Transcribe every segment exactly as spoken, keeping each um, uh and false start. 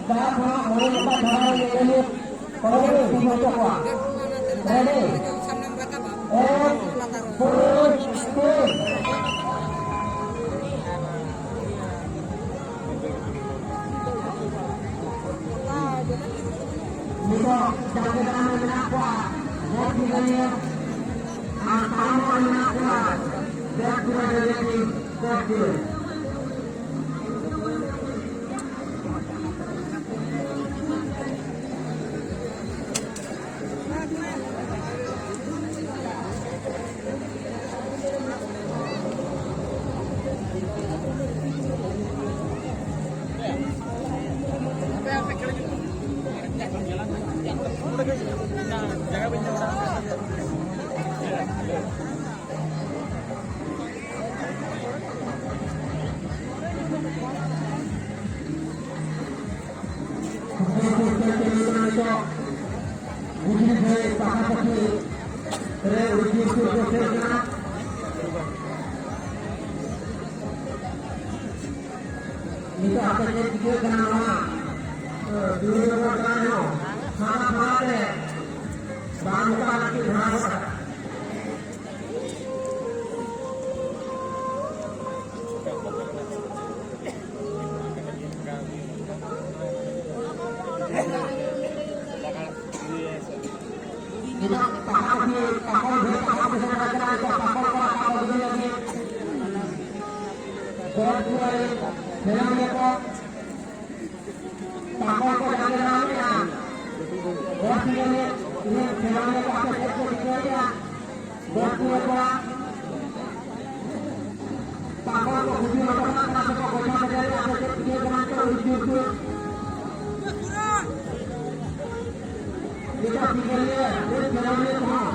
ᱛᱟᱨ ᱠᱷᱚᱱᱟᱜ ᱢᱚᱬᱮ ᱜᱚᱴᱟᱝ ᱫᱷᱟᱨᱟ ᱨᱮ ᱧᱮᱞ ᱦᱩᱭᱩᱜ ᱠᱚᱲᱟ ᱜᱤᱫᱽᱨᱟᱹ ᱠᱚ ᱦᱚᱪᱚ ᱠᱚᱣᱟ᱾ Ready? One, two, three. ᱱᱤᱛᱚᱜ ᱡᱟᱸᱜᱮ ᱫᱟᱨᱟᱢ ᱨᱮ ᱢᱮᱱᱟᱜ ᱠᱚᱣᱟ ᱜᱚᱴ ᱵᱤᱜᱟᱹᱱᱤᱭᱟᱹ ᱟᱨ ᱛᱟᱭᱱᱚᱢ ᱨᱮ ᱢᱮᱱᱟᱜ ᱠᱚᱣᱟ ᱵᱮᱠ ᱯᱩᱨᱟ ᱨᱮ ᱠᱚᱴ ᱵᱤᱜᱟᱹᱱᱤᱭᱟᱹ᱾ ᱜᱩᱡᱽᱨᱤ ᱵᱷᱟᱹᱭ ᱯᱟᱠᱟᱯᱟᱠᱤ ᱨᱮ ᱩᱫᱽᱫᱮᱥᱥᱚ ᱠᱚ ᱥᱮᱴ ᱠᱟᱱᱟ᱾ ᱱᱤᱛᱚᱜ ᱟᱯᱮ ᱪᱮᱫ ᱪᱤᱠᱟᱹᱜ ᱠᱟᱱᱟ ᱱᱚᱣᱟ, ᱮ, ᱫᱩᱨᱜᱟᱹ ᱯᱚᱨᱫᱟ ᱨᱮᱦᱚᱸ ᱥᱟᱨᱟ ᱯᱟᱲᱟ ᱨᱮ ᱵᱟᱝ ᱚᱱᱠᱟ ᱞᱟᱹᱠᱛᱤ ᱫᱷᱟᱨᱟ ᱠᱚᱜᱼᱟ᱾ ᱯᱟᱠᱚᱲ ᱠᱚ ᱡᱟᱸᱜᱮ ᱫᱟᱨᱟᱢᱮᱜᱼᱟ᱾ ᱵᱚᱞ ᱛᱤᱨᱮ ᱩᱱᱤ ᱠᱷᱮᱞᱳᱰᱤᱭᱟᱹ ᱠᱚ ᱟᱯᱮ ᱪᱮᱫ ᱠᱚ ᱪᱤᱠᱟᱹᱭᱮᱫᱼᱟ? ᱵᱚᱞ ᱛᱤᱨᱮ ᱠᱚᱲᱟ ᱯᱟᱠᱚᱲ ᱠᱚ ᱠᱷᱩᱵᱤ ᱞᱚᱴᱚᱢᱚᱜ ᱠᱟᱱᱟ ᱥᱮᱠᱚ ᱜᱚᱡᱟ ᱵᱮᱡᱟᱨᱮᱫᱼᱟ, ᱟᱯᱮ ᱪᱮᱫ ᱪᱤᱠᱟᱹᱭ ᱠᱟᱱᱟ ᱱᱤᱛᱚᱜ ᱩᱱᱤ ᱡᱩᱨ ᱡᱩᱨ? ᱱᱤᱛᱚᱜ ᱛᱤᱨᱮ ᱩᱱᱤ ᱠᱷᱮᱞᱳᱰᱤᱭᱟᱹ ᱠᱚᱦᱚᱸ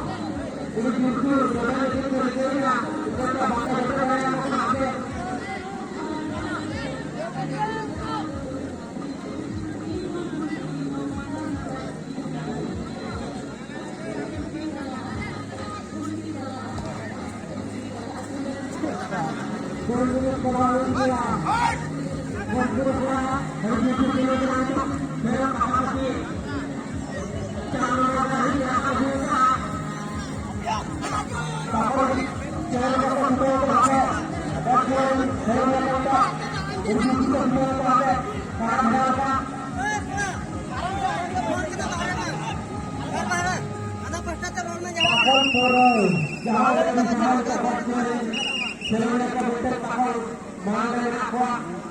ᱩᱱᱤ ᱡᱩᱨ ᱡᱩᱨ ᱵᱚᱫᱚᱞ ᱞᱟᱹᱜᱤᱫ ᱠᱚ ᱨᱤᱠᱟᱹᱭᱮᱫᱼᱟ, ᱱᱤᱛᱚᱜ ᱫᱚ ᱵᱟᱠᱚ ᱵᱚᱫᱚᱞ ᱫᱟᱲᱮᱭᱟᱜ ᱠᱟᱱᱟ ᱦᱟᱯᱮ᱾ ᱢᱟᱲᱟᱝ ᱨᱮ ᱢᱮᱱᱟᱜ ᱠᱚᱣᱟ᱾